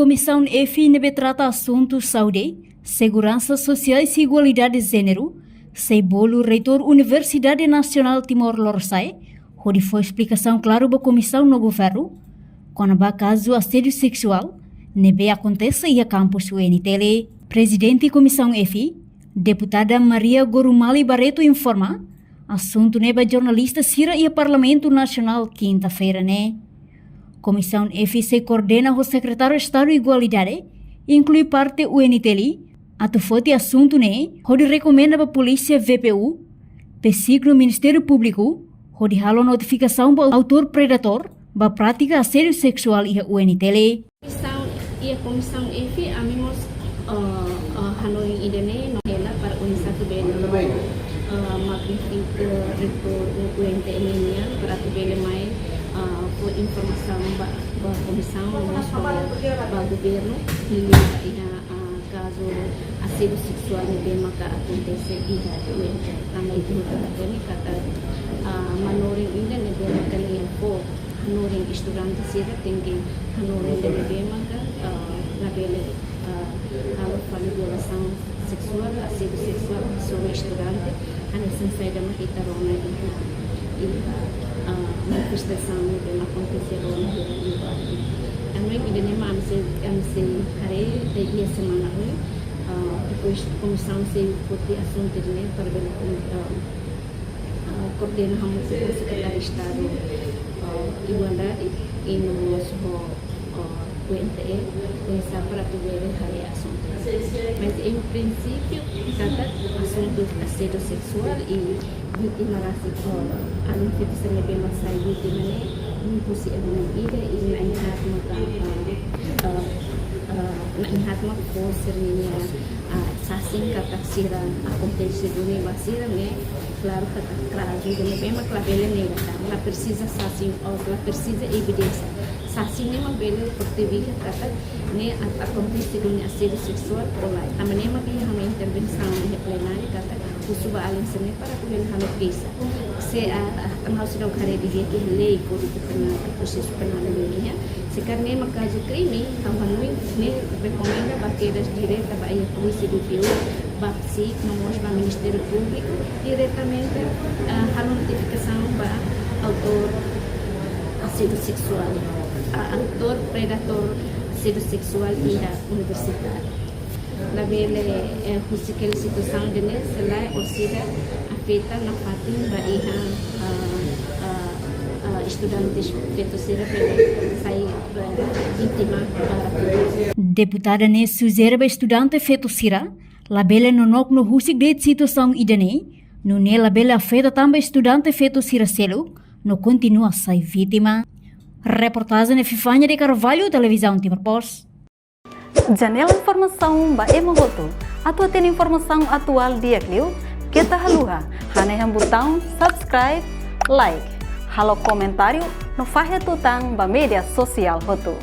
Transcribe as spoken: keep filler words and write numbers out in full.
Komisaun F ne'ebé trata asuntu saúde, seguransa sosiál no igualdade jéneru, sei bolu Reitór Universidade Nasionál Timor Lorosa'e, hodi fó esplikasaun klaru ba komisaun no governu kona-ba kazu asédiu seksuál ne'ebé akontese iha kampus U N T L. Prezidente Komisaun F, Deputada Maria Gorumali Barreto informa asuntu ne'e ba jornalista sira iha Parlamentu Nasionál kinta-feira ne'e. Komisaun F sei koordena ho Sekretáriu Estadu Igualdade, inklui parte U N T L, atu foti asuntu ne'e hodi rekomenda ba Polísia V P U, PCIC no Ministériu Públiku, hodi halo notifikasaun ba autór predatór ba prátika asédiu seksuál iha U N T L. Komisaun, iha Komisaun F, ami mós, eh, eh, hanoin ida-ne'e no hela para oinsá atu bele, eh, magnifika Reitór U N T L nian para atu bele mai, eh, fó informasaun ba, ba komisaun, no mós ba, ba governu, liuliu iha, eh, kazu asédiu seksuál ne'ebé maka akontese iha U N T L. Tanba ita hatene katak, eh, manorin ida ne'ebé maka nia fó hanorin estudante sira tenke hanorin ida ne'ebé maka, ah, labele, ah, halo fali violasaun seksuál, asédiu seksuál, só estudante, hanesan saida mak ita rona iha, iha, ah, manifestasaun ne'ebé mak akontese rona iha, iha. Tanba ida-ne'e mak ami sei, ami sei haree iha semana oin, ah, depois komisaun sei foti asuntu ne'e para bele, ah, ah, koordena hamutuk ho Sekretáriu Estadu, ah, Igualdade, i no mós ho, ah, U N T L, oinsá para atu bele haree asuntu. Mas, em princípio, katak asuntu asédiu seksuál i vítima rasik, ah, alin feto sira ne'ebé mak sai vítima ne'e, husi alin ida i na'in-haat maka, ah, ah, ah, na'in-haat maka fó sira-nia, ah, sasin katak sira akontese duni ba sira ne'e, klaru katak kazu ida-ne'e mak labele nega tan, la presiza sasin, ou la presiza evidénsia. Sasin ne'e mak bele prova katak ne'e a-, akontese duni asédiu seksuál ou lae. Tanba ne'e mak iha ha'u-nia intervensaun iha plenária katak husu ba alin sira-ne'e para atu bele halo keixa. Se, ah, ah, tanba ha'u seidauk haree didi'ak iha lei Kódigu Penál, Prosesu Penál nian. Se karik ne'e mak kazu krime, ha'u hanoin ne'e rekomenda ba kedas direta ba iha polísia, V P U, ba PCIC, no mós ba Ministériu Públiku, diretamente, ah, halo notifikasaun ba autór asédiu seksuál, ah, autór predatór asédiu seksuál iha universidade. Labele, eh, husi kela situasaun ida-ne'e, se lae orsida afeta nafatin ba iha, ah, ah, ah, estudante feto sira bele sai, eh, vítima barak. Deputada ne'e sujere ba estudante feto sira labele nonook no husik de'it situasaun ida-ne'e, nune'e labele afeta tan ba estudante feto sira seluk, no kontinua sai vítima. Reportajen Epifania de Carvalho, Televizaun Timor Post. Janela informasaun ba ema hotu. Atu hatene informasaun atuál di'ak liu, keta haluha hanehan butaun subscribe, like, halo komentáriu, no fahe tutan ba média sosiál hotu.